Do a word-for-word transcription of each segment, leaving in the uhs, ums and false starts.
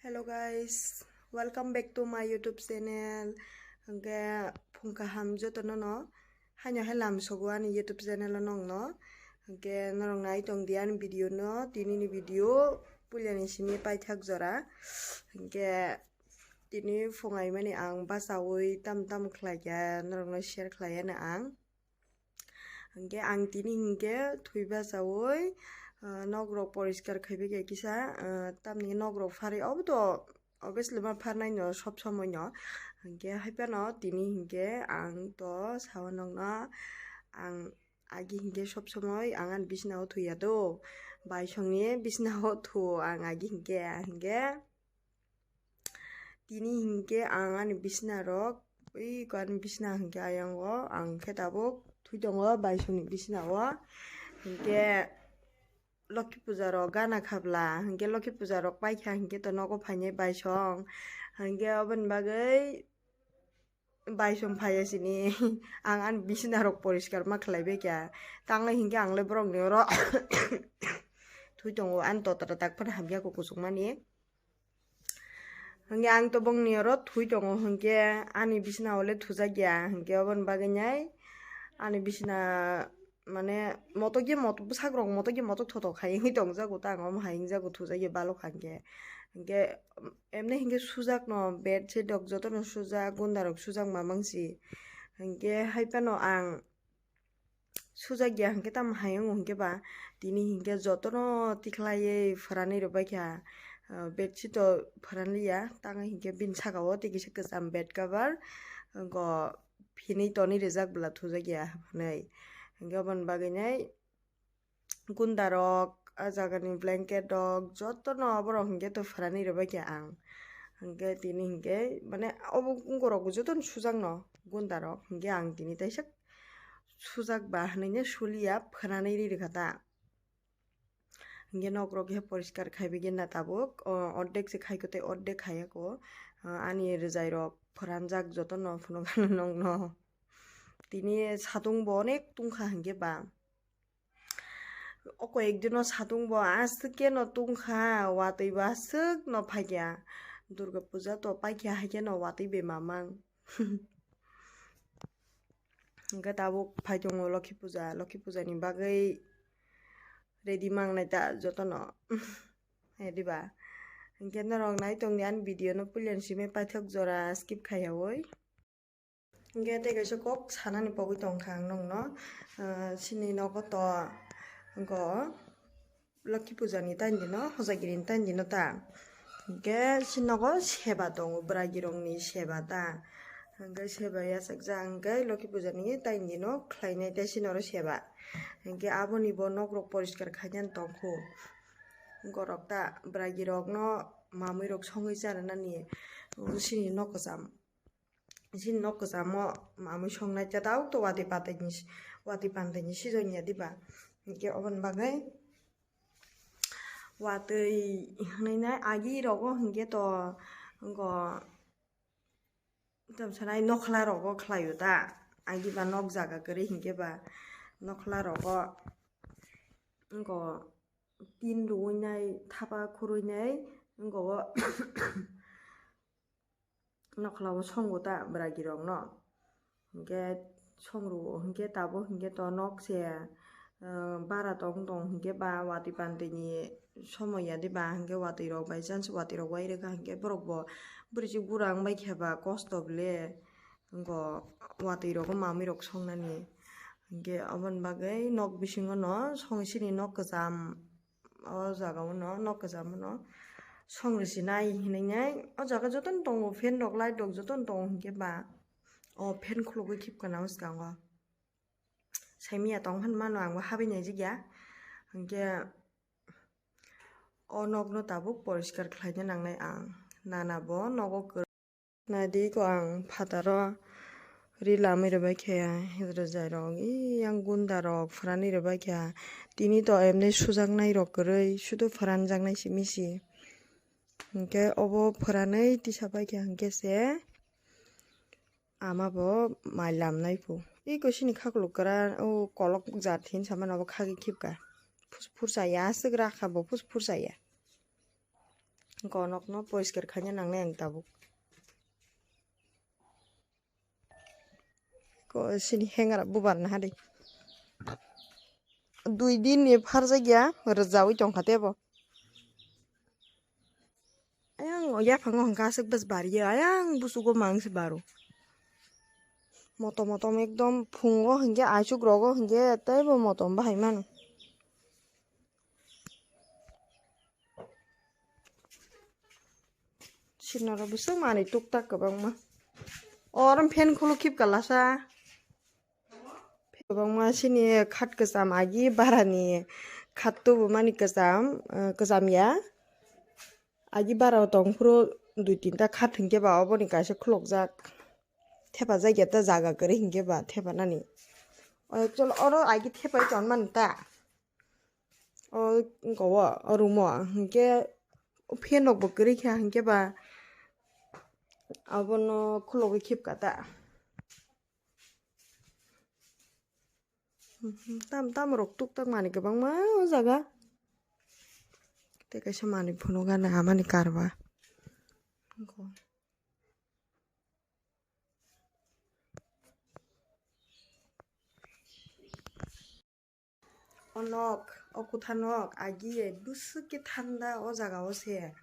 Hello guys, welcome back to my YouTube channel. Hwnkhe phung kaham jotono no haino hai lam sogo ani YouTube channel o nongno. Hwnkhe norok nai tong di ani video no, tini ni video puila ni simi paithak jora. Hwnkhe tini phung aimani ang bachaui tam tam khlai kha, norok no share khlai ano ang. Hwnkhe ang tini hwnkhe thwi bachaui, ah, nok rok poriskar khaibai kha kisa, ah, tamni nok rok pharwi obo to obviously ma pharnai no sob somoi no. Hwnkhe hai phano tini hwnkhe ang to sao nokno ang agi hwnkhe sob somoi ang ani bisina o thwi ya do. Baisongni bisina o thu ang agi hwnkhe, hwnkhe tini hwnkhe ang ani bisina rok, ui ko ani bisina hwnkhe ayang o ang khe tabuk thwi tongo baisongni bisina o. Hwnkhe Lokhi puja rok gana khabla, hwnkhe Lokhi puja rok paikha hwnkhe to nogo phainai baisong. Hwnkhe oboni bagwi baisong phaiya sini. Ang ani bisina rok poriskar ma khlaibai kha. Tango hwnkhe ang le borok ni oro thwi tongo, ani totra tak phano hamya kho kuchukmani. Hwnkhe ang to bongni oro thwi tongo, hwnkhe ani bisina o le thujak ya, hwnkhe oboni bagwi nai ani bisina mane motok ye motok, bwsak rok motok ye motok thothok hai wngwi tongjago, ta ang omo hai wngjago, thujak ya balok hwnkhe. Hwnkhe emni hwnkhe sujak no, bed sheet rok jotono sujak, gunda rok sujak mamang si. Hwnkhe hai phano ang sujak ya hwnkhe tamo hai wngo hwnkhe ba, tini hwnkhe jotono tikhlaiwi phwranwi rwbaikha, ah, bedsheet o phwranliya, tangwi hwnkhe bini saka o tei kisa kwcham bed cover, go phinwi tonwi rijak bwla thujak ya hwnwi. Hwnkhe oboni bagwi nai gunda rok, ah jagani blanket rok jotono oborok hwnkhe to phwranwi rwbaikha ang. Hwnkhe tini hwnkhe mane obo wngorok jotono sujakno gunda rok, hwnkhe ang tini taisa sujak ba hwnwi no suliya, phwranwi ri rwkha ta. Hwnkhe nok rok khe poriskar khaibai khe na tabuk, o, ordek se khai kho tei ordek khaiya kho. O, ani rwjai rok phwranjak jotono phunukgano nokno. Tini satung bo onek tungkha hwnkhe ba. O koi ek dino satung bo aswk khe no tungkha, watwi bo aswk no phaikha. Durga puja to paikha hai khe no watwi bai mamang. Hwnkhe tabuk phai tongo Lokhi puja, Lokhi puja ni bagwi ready mangnai ta jotono. Hai diba? Hwnkhe norok nai tongdi ani video no puila ni simi paithak jora skip khaiyaui. Hwnkhe tei kaisa kok sanani pogwi tongkha ang nokno, ah, chini nogo to go Lokhi puja ni taini dino, Hojagiri ni taini dino ta. Hwnkhe chini nogo seba tongo, bwragi rokni seba ta. Hwnkhe seba yachakjak hwnkhe Lokhi puja ni taini dino khlainai tei chini oro seba. Hwnkhe aboni bo nok rok poriskar khainani tongkhu. Gorok ta bwragi rokno mamwi rok songwi chanani chini nok kwcham. Chini nok kwchamo mamwi songnai ta tabuk to watwi patwi ni, watwi pantwi ni season ya diba. Hwnkhe oboni bagwi watwi hwnwi nai agi rogo hwnkhe to go tamsa nai nokhla rogo khlaio ta. Agi ba nok jaga kwrwi hwnkhe ba nokhla rogo go tin rwui nai thapa khurui nai go nokhla o songo ta bwragi rokno. Hwnkhe songro hwnkhe tabuk hwnkhe to nok se, ah, bara tong tong hwnkhe ba watwi pantwi ni somoi ya diba, hwnkhe watwi rok by chance watwi rok wai rwkha hwnkhe borok bo bwrwi se gura wng bai khe ba kosto bwle. Go watwi rogo mamwi rok songnani. Hwnkhe oboni bagwi nok bisingo no song chini nok kwcham. O jaga o no nok kwcham no song rwsi nai hinwi nai. O jaga jotono tongo fan rok light rok jotono tongo hwnkhe ba o fan khulugwi khibka na o swkango. Saimanya tong hwn mano ang bo habwi naijak ya. Hwnkhe o nok no tabuk poriskar khlaina nangnai ang. Nana bo nogo kwrwi. Naidi ko ang phataro ri lamwi rwbaikha, rwjai rok, ee, yang gunda rok phwrani rwbaikha. Tini to emni sujaknai rok kwrwi, sudu phwranjaknai simi si. Hwnkhe obo phwranwi tisa paikha hwnkhe se ama bo mai lamnai phu. Ee, ko sini khakluk kwran, o kolok jat hin samano obo khagwi khibka. Phus-, phursa ya, aswk rakha bo phus-, phursa ya. Gonokno poriskar khaina nangnai ang tabuk. Ko sini hengar bubar na hadi. Dui din ni pharjakya rwjawi tongkha tebo. Ayang o yaphango hwnkha aswk bas bariya, ayang busugo mang se baro. Motom motom ekdom phungo hinkhe, aichuk rogo hinkhe teibo motom bahai mano. Sinaro bwswk manwi tuktak kwbangma. O oro fan khuluk khip kalasa. Kwbangma sini khat kwcham agi barani khat tubu mani kwcham, eh, kwcham ya. Agi bara o tong phuru dui tinta khat hinkhe ba oboni kaisa khulukjak. Thepajak ya ta jaga kwrwi hinkhe ba thepanani. O chwla oro agi thepai tonmani ta. O wngkha o, o room o hinkhe fan rok bo kwrwi kha hinkhe ba abono khulugwi khipka ta. Tam tam rok tuktak manwi kwbangma o jaga. Tei kaisa manwi phunukgana amani karba. O nok, o kwtha nok agi bwswk khe thanda o jaga o se.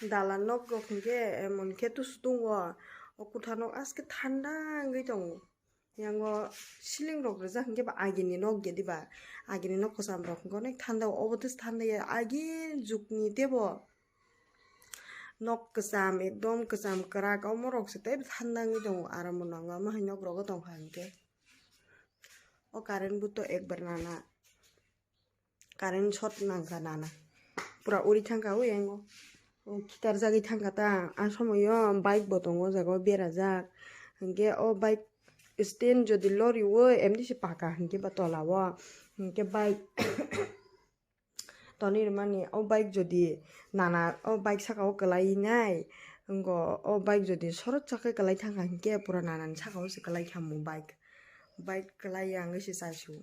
Dalan nok rok hinkhe emon khe tusu tongo, o kwtha nok aske thanda wngwi tongo. Yango ceiling rok rijak hinkhe ba agini nok ya diba, agini nok kwcham rok hinkhe onek thanda, obo tei thanda ya agi jukni tebo. Nok kwcham, ekdom kwcham kwrak, omo rok se tei thanda wngwi tongo, aram bo nango, omo hai nok rogo tongkha hinkhe. O current bo to ekbar nana, current short nangkha nana, pura uri thangkha o yango, o khitar jagwi thangkha ta. A somoyo bike bo tongo o jaga o berajak, hinkhe o bike stand jodi lori o emni se paka hinkhe ba tola o, hinkhe bike. Toni rwmani o bike jodi nana o bike saka o kwlai nai, wngkha o bike jodi sorot chakhe kwlai thangkha hinkhe pura nanani saka o se kwlai khamu bike. Bike kwlai ya wngwi se chaisu.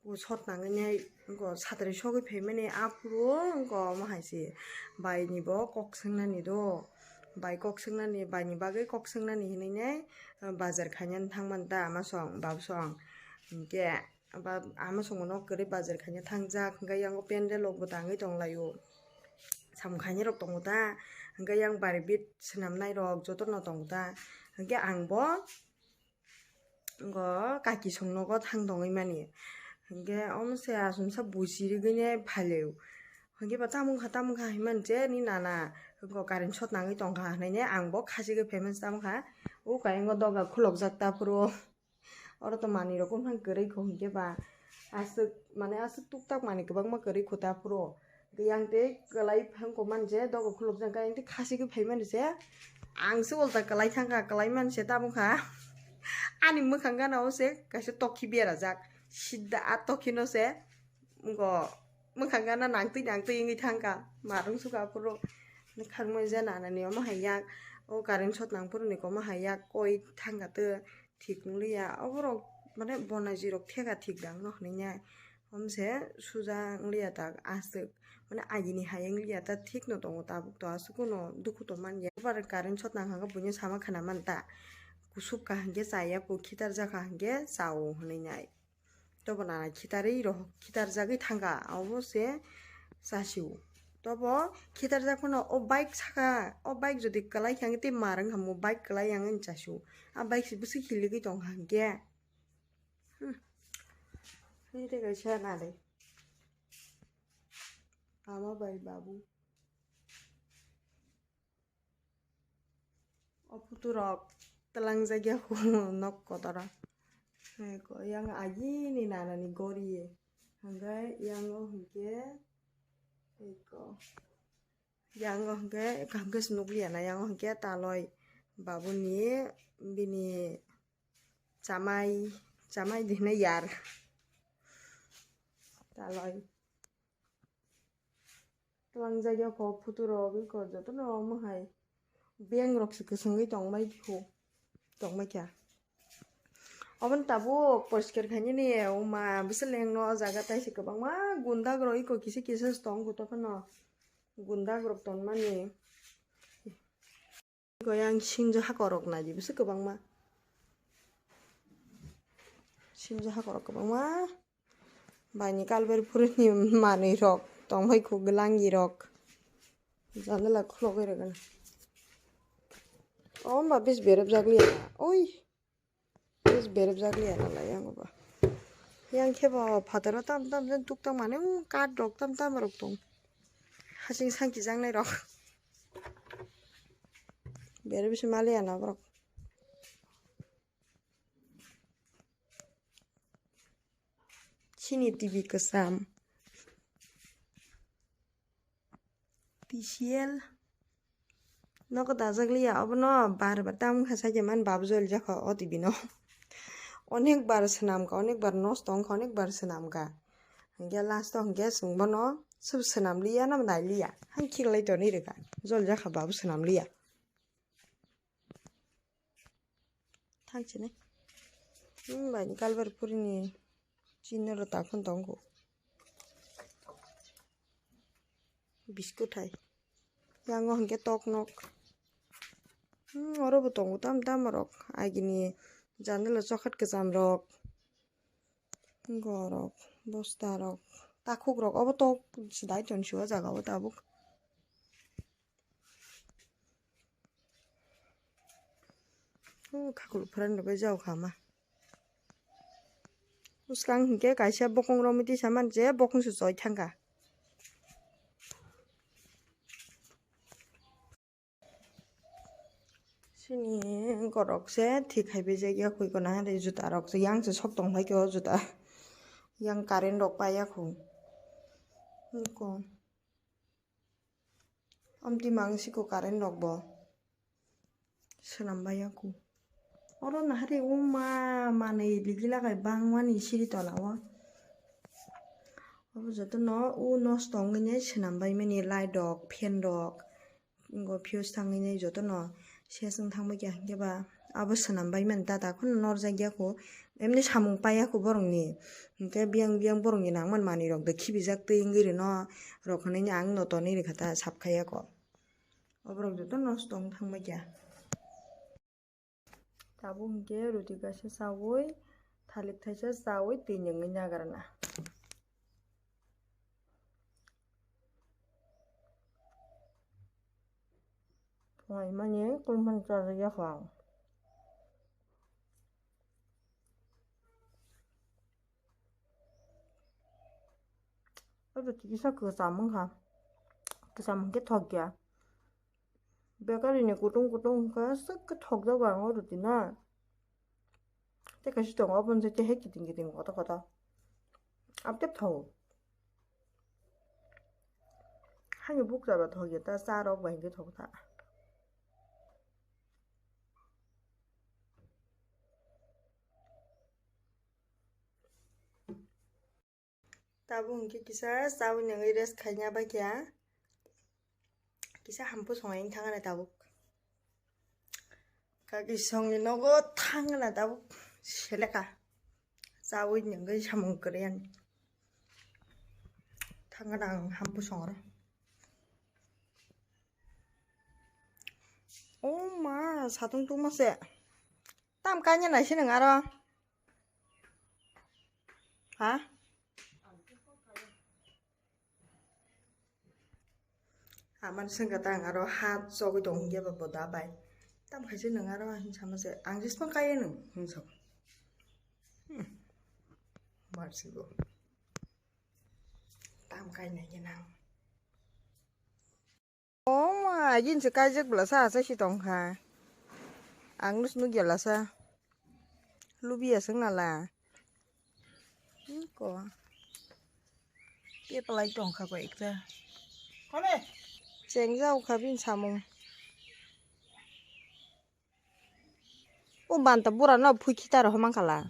O short nangwi nai wngkha satri sogwi phaimani aphuru wngkha omo hai se bai ni bo kok swngnani do. Bai kok swngnani, bai ni bagwi kok swngnani hinwi nai bazar khainani thangmani ta ama song bab song. Hinkhe Aba ama songno kwrwi bazar khaina thangjak, hwnkhe yang o pendel rok bo tangwi tonglaio, samung khainai rok tongo ta, hwnkhe yang bari bit swnamnai rok jotono tongo ta, hwnkhe ang bo go kaki songnogo thang tongwi mani, hwnkhe omo se asomsa busi rigwini phailaio, hwnkhe ba tamungkha tamungkha hinmani je ni nana go current short nangwi tongkha hwnwi ang bo khachigwi phaimani tamungkha, o kayeng o doga khulokjak ta phuru. Oro to manwi rok wngkha kwrwi kho hinkhe ba aswk mane aswk tuktak manwi kwbangma kwrwi kho ta phuru. Yang tei kwlai phang kok mani je dogo khulukjak khe yang tei khachigwi phaimani se ang se ulta kwlai thangkha kwlai mani se tabukha ani mwkhang gana o se kaisa tokhi berajak sidda a tokhi no se. Wngkha mwkhang gana nangtwi nangtwi wngwi thangkha marung sukha phuru. Khangmani je nanani omo hai yak o current short nang phuru ni omo hai yak koi thangkha tei thik wng liya oborok mane bonaji rok theka thik dang no hinwi nai omo se suja wng liya ta aswk mane agini hai wng liya ta thik no tongo tabuk to aswk no dukhu tong manya current short nang kha buino sama khana man ta kusuk kaham khe chaya bo khitar jakha hinkhe chao hinwi nai. Tobo nana khitarwi rohok khitarjagwi thangkha, obo se chasio. Tobo khitarjak phano o bike saka, o bike jodi kwlai khe ang tei mar wngkha mo bike kwlai ang wng chasio. A bike se bwswk hiligwi tongkha hinkhe. Hmm. Hini tei kaisa nade. Ama bai babu. O photo rok twlangjak ya kho nok kotor o. Eko yang agini nanani gori ye. Hingke yang o hingke eko yang o hingke kaham khe se nukliya na yang o hingke taloi babuni bini chamai chamai di hinui yar taloi. Twlangjak ya kho photo rok eko jotono omo hai beng rok se kwchwngwi tongbai kho tongbai kha. Omo tabuk poriskar khainani wngma bwswleng no o jaga taisi kwbangma gundak rok eko kisa kisa se tongo tongphano. Gundak rok tonmani. Goyang sinjo hakorok naidi bwswk kwbangma. Sinjo hakorok kwbangma. Baini kalbari phurini manwi rok tongbai khu glangi rok. Janala khulogwi rwgwna. O wngba bes berep jak liya. Oi. Bes berep jak liya nalai yango ba. Yang khe bo phataro tam tam jen tuk tang mane, um, kat rok tam tam rok tong. Hasing sangki jaknai rok. Berep se maliya na borok. Chini T V kwcham. T C L. Nogo dajak liya, obono bar bar tamo kha sakya man babu jol jakha o T V no. Onek bar swnam kha, onek bar nosto wng kha, onek bar swnam kha. Hingke last o hingke chwng bono sub swnam liya na nai liya. Hang khiklai toni rwkha, jol jakha babu swnam liya. Thang sini. Hmm, bai ni kalbar puri ni chini ro ta phun tongo. Biskut hai. Yang o hingke tok nok. Hmm, oro bo tongo tam tam rok. Agini jandala chokhat kwcham rok. Gorok, bosta rok, takhuk rok. Obo tok sidai ton siyo jaga o tabuk. O khakulu phrang rok bai jao kha ma. Bwskang hinkhe kaisa bokong romwi tisa man je bokong se choi thangkha. Sini gorok se thik hai bai jak ya koi kono hai juta rok se yang se sok tong bai khe o juta yang current rok pai ya kho. Amtwi mang siko current rok bo swnam bai ya kho. Oro nahari o ma manwi ligi lagai bangmani siri tola o. Obo jotono o nosto wngwi nai swnam bai mani light rok, fan rok, wngkha fuse thangwi nai jotono ses wng thang bai kha hinkhe ba abo swnam bai mani ta ta kheno norjak ya kho. Emni samung pai ya kho borokni. Hinkhe biyang biyang borokni nangmani manwi rok da khibijak twi wngwi rwno rok hinwi ang no tonwi rwkha ta sap khai ya kho. Oborok joto nosto wng thang bai kha. Tabuk hinkhe roti kaisa chawi, thalik thaisa chawi, twi nwngwi nagarna. Phunaimani kulmani chajak ya kho ang. O roti kisa kwcham wngkha, kwcham hinkhe thokya. Bakery ni kutung kutung wngkha, swk khe thokjago ang o roti no. Tei kaisa tongo, obo wngkha tei hai kiting kiting kotor kotor. Abo tei thogo. Haino bukcha ba thokya ta, cha rok bai hinkhe thok ta. Tabuk hinkhe kisa chawi nangwi rest khaina baikha. Kisa hampusongwi thangna tabuk. Kaki songni nogo thangna tabuk seleka. Chawi nangwi samung kwrwi ani. Thangna ang hampusongro. O ma, satung tungma se. Tam kanya nai se nang aro. Ha? Aman sengka tang aro ha chogwi tong hinkhe bo boda bai. Tam khaise nwng aro hin sama se ang jisma kaiye nwng hin sok. Hmm. Barsigo. Tam kai nai nang. O ma, agin se kaijak bwla sa sa si tong kha. Ang nus nuk ya la sa. Lubi ya seng na la. Ko. Pe palai tong kha ko ekta. Cheng jau kha bin samung. O banta bura no phui khita roho mankhala.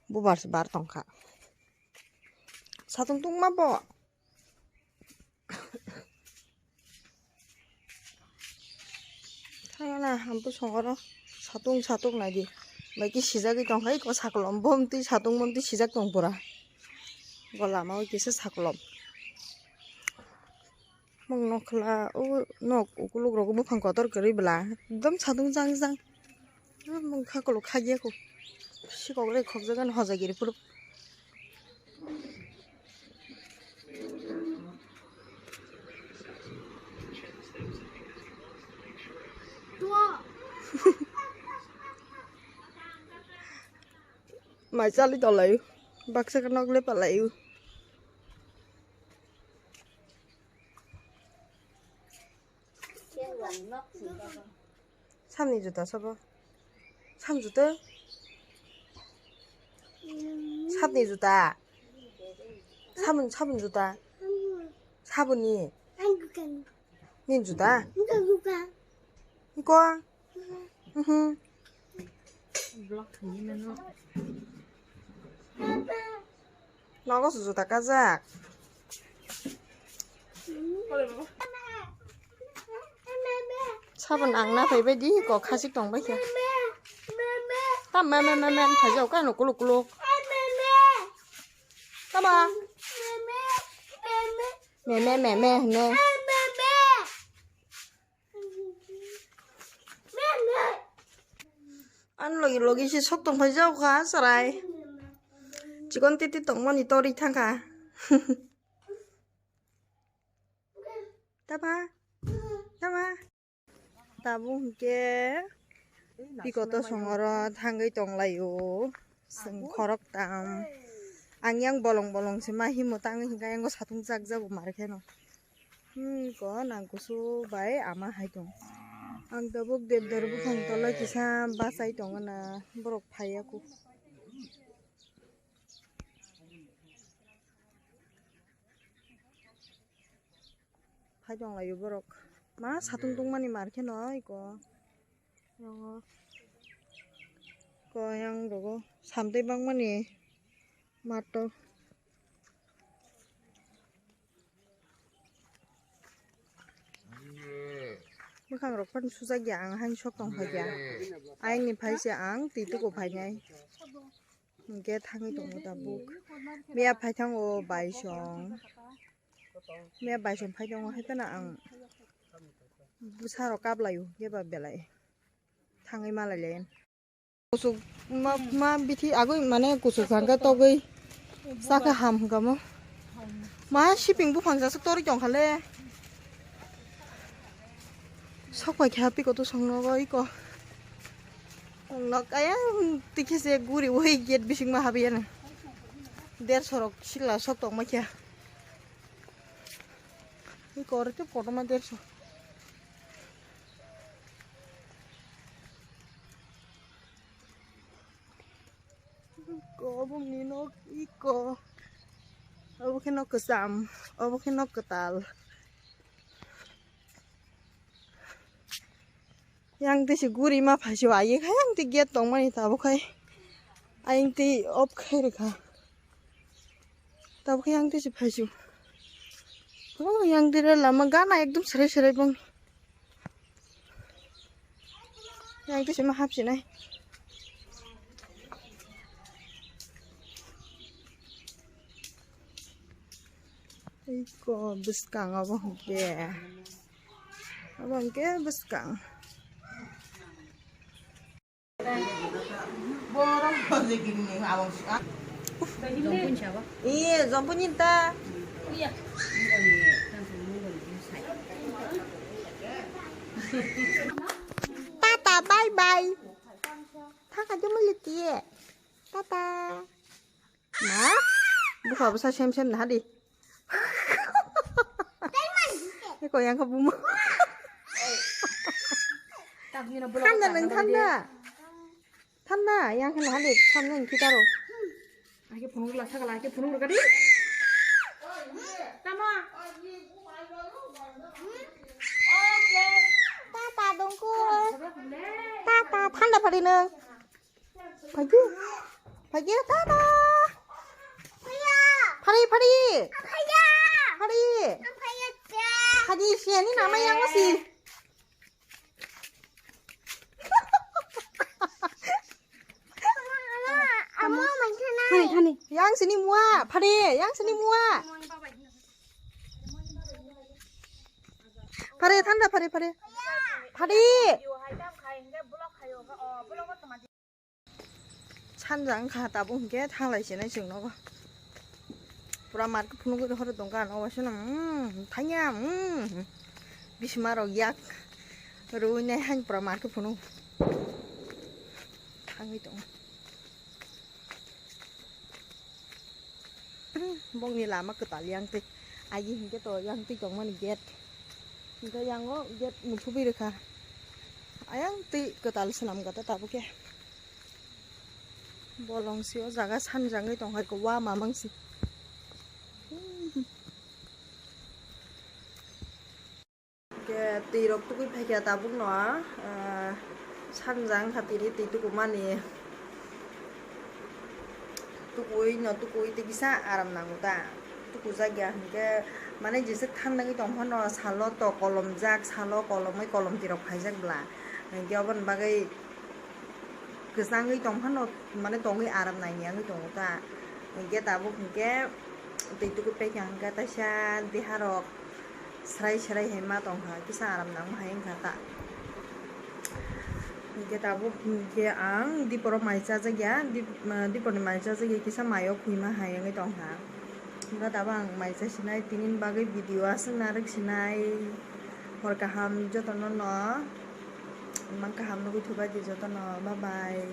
Bubar se bar tongkha. Satung tungma bo. Thangna hampusongoro satung satung naidi. Bai ki sijagwi tongkha iko sakolom bomtwi satung bomtwi sijak tong pura. Go lama o kisa sakolom. Mung nokla o nok ukuluk rok buphang kotor kwrwi bwla ekdom satung jang jang. Mung kha kolok kha ya ko. Sikok rwi khokjagani hojagiri phuru. Mai chali tolai baksa ka nok le palai. Samni juta sabo. Sam juta. Sabni juta. Sabun, sabun juta. Sabuni. Ni juta. Ko. Mhm. Nogo su juta kajak. Sabon ang na phai bai di ko khasik tong bai khe. Tam ma ma ma ma phai jao ka no kuluk kuluk. Tama. Me me me me ne. Ani logi logi se sok tong phai jao kha chwrai. Chikon titi tongmani tori thang kha. Tama. Tama. Tabuk hwnkhe bikoto songoro thangwi tonglaio. Chwng khoroktham. Ang yang bolong bolong se ma himo tangwi hwnkhe yang satung chak jago mar kheno. Hmm, ko nang kusu bai ama hai tong. Ang tabuk debdar buphang tola kisa bachai tongo na borok phaiya ku. Phai tong laio borok. Ma satung tungmani mar kheno iko. Rongo. Ko yang rogo samtwi bangmani mato. Bwkhang rok phano sujak ya ang haino sok tong phai ya. Ayang ni phai se ang twi tuku phai nai. Hwnkhe thangwi tongo tabuk. Miya phai thango bai song. Miya bai song phai tongo hai phano ang bwsa rok kap laio hwnkhe ba belai thangwi malai lai. Kuchuk ma, ma bithi agwi mane kuchuk thangkhe togwi chakhe ham hwnkha mo. Ma siping buphang jasa torwi tongkha le. Sok pai kha piko to song nogo iko. Nok ayang tikhe se guri oi gate bising ma habi ano. Derso rok sikla sok tong ma kha. Iko ore te kotorma derso. Iko obo ni nok iko. Obo khe nok kwcham, obo khe nok kwtal. Yang twi se guri ma phai se o, ayang khai yang twi gate tongmani tabuk khai. Ayang twi off khai rwkha. Tabuk khai yang twi se phai se o. Oh, yang twi re lama gana ekdom serai serai bong. Yang twi se ma hap sinai. Iko bwskang obo hwnkhe. Obo hwnkhe bwskang. Iye, jompui ni ta. Tata, bye bye. Thaka jumuli tiye. Tata. Ma? Bukha bwsa sem sem naha di. Eko yang kha buma. Thanda nang thanda. Thanda yang kha naha di, thanda nang kitaro. Ake phunuk la thaka la, ake phunuk la kadi. Tama. Tata dongku. Tata thanda phari nang. Phagi. Phagi, tata. Phari, phari. Phari. Phagi, siyani nama yang si. Thani, thani. Yang sini mua, phari, yang sini mua. Phari thanda phari phari. Phari. Sanja wngkha tabuk hinkhe thanglai sinai chwng nogo. Pura market phunugwi rohor tongkha nogo swnam, mm, thangya, mm. Bisma rok yak rwi nai hain pura market phunuk. Thangwi tongo. Bongni lama kwtal yang twi. Agi hinkhe to yang twi tongmani gate. Hinkhe yango gate muthubwi rwkha. Ayang twi kwtal swnamkha ta tabukhe. Bolong si o jaga sanjangwi tongkha, wa mamang si. Hwnkhe twi rok tugui phaikha tabuk no, ah, sanjang kha tini twi tukumani. Tukui no tukui tei kisa aram nango ta. Tukujak ya hinkhe mane jesa thandagwi tongphano salo to kolomjak, salo kolomwi kolom twi rok phaijak bla. Hinkhe oboni bagwi kwchangwi tongphano mane tongwi aram nangya wngwi tongo ta. Hinkhe tabuk hinkhe twi tukui paikha hinkhe taisa deha rok. Srai srai hai ma tongkha, kisa aram nangma hai wngkha ta. Hinkhe tabuk hinkhe ang diporo mai chajakya, dip-, ah, diporni mai chajakya kisa maio khwima hai wngwi tongkha. Hinkhe tabuk ang mai chasinai, tinini bagwi video aswk narwk sinai, hor kaham jotono no, mang kaham nugwi thubai di jotono, bye bye.